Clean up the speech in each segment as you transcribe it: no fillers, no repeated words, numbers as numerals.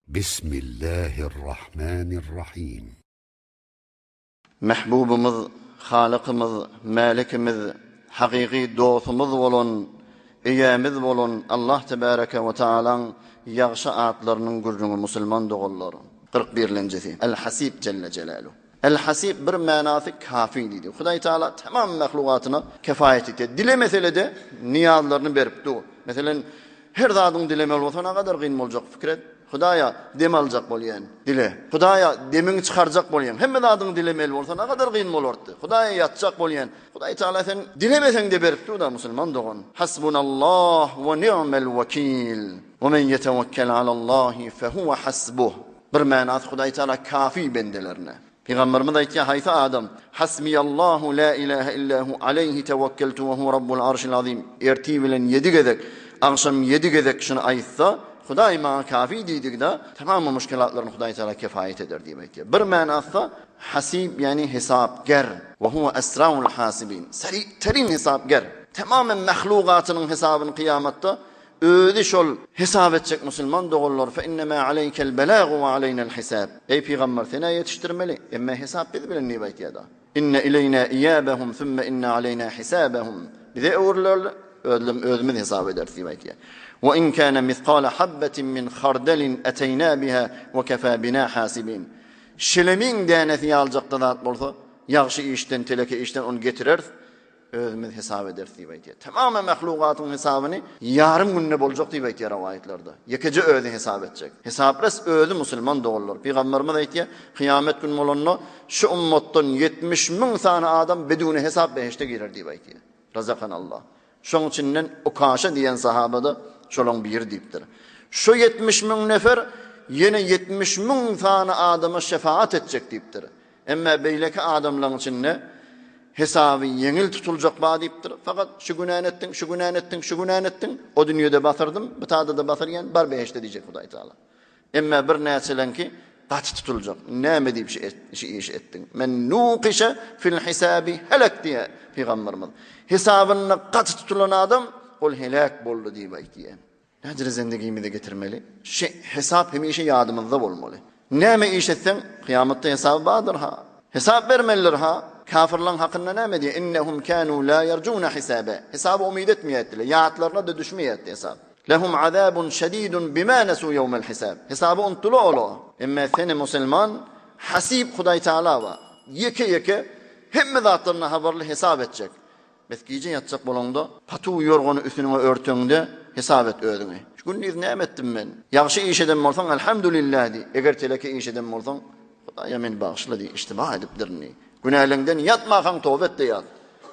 Bismillahirrahmanirrahim. Mähbubymyz, Halykymyz, Mälikimiz, hakyky dostumyz bolan, Eýämiz bolan Allah Tebäreke we Taalaň ýagşy atlarynyň gürrüňi musulman doganlar. 40 birlenjisi, El-Hasib Jelle Jelaluh. El-Hasib bir manasy kafi diýdi. Hudaý Taala tamam mahlugatyna kefaýet etýär. Dilemesele-de nyýazlaryny berip dur. Meselen, Her zadyň dilemeli bolsa nagadar gyn boljak pikir et. Hudaýa dem aljak bolýan, dile. Hudaýa demiňi çykarjak bolýan. Hemme zadyň dilemeli bolsa nagadar gyn bolardy. Hudaýa ýatjak bolýan. Hudaý Taala sen dilemeseň-de berip dur-da musulman dogan. Hasbunallah we ni'mel wekil. We men ýetewekkel alallahi fehuwe hasbuh. Bir manasy Hudaý Taala kafi bendelerine. Pygamberimiz aýtýar, haýsy adam, Hasbiyallahu la ilahe illa hu aleýhi tewekkeltu we huwe rabbul arşil azim, ertir bilen ýedi gezek, agşam ýedi gezek şuny aýtsa, Hudaý maňa kafi diýdigde, tamam muşkilatlaryny Hudaý Tagala kefaýet eder diýip aýtýar. Bir manasy hasib ýagny hesapger, we huwe esraul hasibin, sary terin hesapger. Tamam mahlugatynyň hesabyny kyýamatda Özi şol hesap etjek musulman doganlar, fe innemâ aleykel belâgu we aleynel hisâb. Eý pygamber, sen-ä ýetişdirmeli, emma hesap biz bilen diýip aýtýar-da. Inne ileýnâ iýâbehum sümme inne aleýnâ hisâbehum. Bize öwrülerler, özlem özümiz hesap ederis diýip aýtýar. We in kâne miskâle habbetin min hardelin eteýnâ biha we kefâ binâ hâsibîn. Şelemiň dänesi ýalyjakda zat bolsa, ýagşy işden, teleke işden ony getireris. Özümiz hesap ederis diýip aýdýar. Tamamy mahlugatyň hesabyny ýarym günde boljak diýip aýdýar rowaýatlarda. Ýekeje özi hesap etjek. Hesapres özi musulman doganlar. Pygamberimiz aýtýar, kyýamet gün bolanda şu ummatdan 70 müň sany adam biduni hesap behişde girer diýip aýtýar. Razakanallah. Şoň içinden Ukaşa diýen sahabada şolaň biri diýipdir. Şu 70 müň nefer ýene 70 müň sany adama şefaat etjek diýipdir. Emma beýleki adamlaryň içinde hesaby ýeňil tutuljak bar diýipdir. Fakat şu günäni etdiň, şu günäni etdiň, şu günäni etdiň, o dünýede basyrdym, bu tada-da basyrýan, bar behişde diýjek Hudaý Taala. Emma bir näçeleňki gaty tutuljak. Näme diýip şu, şu işi etdiň? Men nuqişe fil hisabi helek diýýär pygamberimiz. Hesabynda gaty tutulan adam ol heläk boldy diýip aýtýar. Nädire zendigimize getirmeli? Şi hesap hemişe ýadymyzda bolmaly. Näme iş etseň, kyýamatda hesaby bardyr ha. Hesap bermelidir ha. Kafirlaň hakynda näme diýýär? Innehum kanu la ýerjuna hisabe. Hesaba umyt etmeýärdiler. Ýatlaryna-da düşmeýärdi hesap. Lehum azabun şedidun bima nesu ýewmel hisab. Hesaby unutdylar olar. Emma seni musulman Hasib Hudaý Taala bar. Ýeke-ýeke hemme zatlaryndan habarly hesap etjek. Bes gije ýatjak bolaňda, patuw ýorgany üstüňe örteňde hesap et özüňi. Şu gündiz näme etdim men? Ýagşy iş eden bolsaň, Elhamdülillah diý. Eger teleke iş eden bolsaň, Hudaýa meni bagyşla diý, iştiba edipdirin diý. Günäleňden ýatmakaň toba et-de ýat.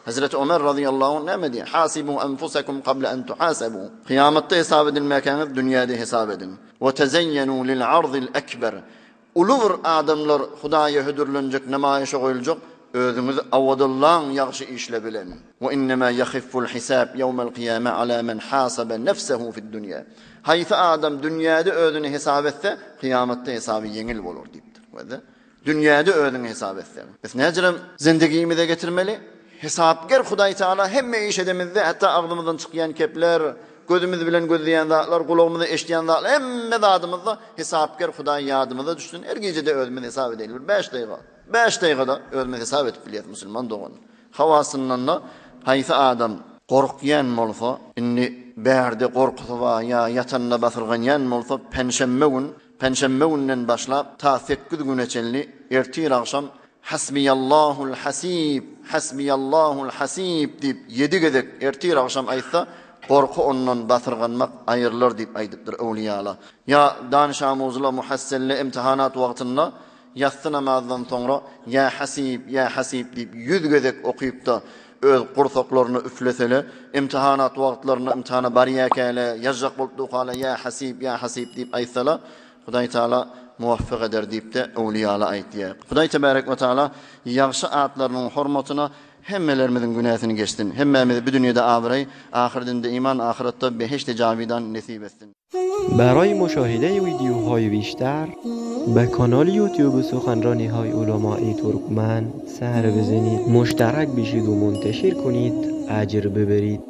Hezreti Ömer razyýallahu anh näme diýýär? Hasibu enfusakum qabla en tuhasabu. Kyýamatda hesap edilmäkäňiz dünýäde hesap ediň. We tezeýýenu lil arzil ekber. Uly bir adamlar Hudaýa hödürlenjek nemaýyşa goýuljak, özüňizi awadanlaň ýagşy işle bilen. We innema ýahifful hisab ýewmel kyýame ala men hasabe nefsehu fid dünýä. Haýsy adam dünýäde özüni hesap etse, kyýamatda hesaby ýeňil bolar diýipdir. Wede. Dünýäde özüňi hesap etseň. Biz näjirem zendigimize getirmeli? Hesapger Hudaý Taala hemme iş edemizde, hatda agzymyzdan çykýan kepler, gözümiz bilen gözleýän zatlar, gulagymyza eşidýän zatlar, hemme zadymyzda hesapger Hudaý ýadymyza düşsün. Her gijede özümiz hesap edeýli bir bäş daýga. Bäş daýgada özümiz hesap edip bilýäs musulman dogan. Hawasyndan-da haýsy adam gorkýan bolsa, indi bärde gorkusy bar ýa ýatanda basyrganýan bolsa, penşenbe gün, penşenbe günden başlap ta sekiz güne çenli ertir-agşam Hasbiyallahul hasib, Hasbiyallahul hasib diýip ýedi gezek ertir-agşam aýtsa, gorky ondan basyrganmak aýrylar diýip aýdypdyr öwliýala. Ýa danyş-amuzla muhasselle imtihanat wagtynda ýassy namazdan soňra Ýa Hasib, Ýa Hasib diýip ýüz gezek okypda öz gursaklaryna üflesele, imtihanat wagtlarynda imtihana barýakäle, ýazjak bolup durkala Ýa Hasib, Ýa Hasib diýip aýtsala, Hudaý Taala muwaffak eder diýip-de öwliýaly aýtýar. Hudaý Tebarek we Taala ýagşy atlarynyň hormatyna hemmelerimiziň günäsini geçsin. Hemmämize bu dünýede abraý, ahyrdinde iman, ahyretde behişdi jawidan nesip etsin. برای مشاهده ویدیوهای بیشتر به کانال یوتیوب سخنرانی های علمای ترکمن سر بزنید مشترک بشید و منتشر کنید اجر ببرید.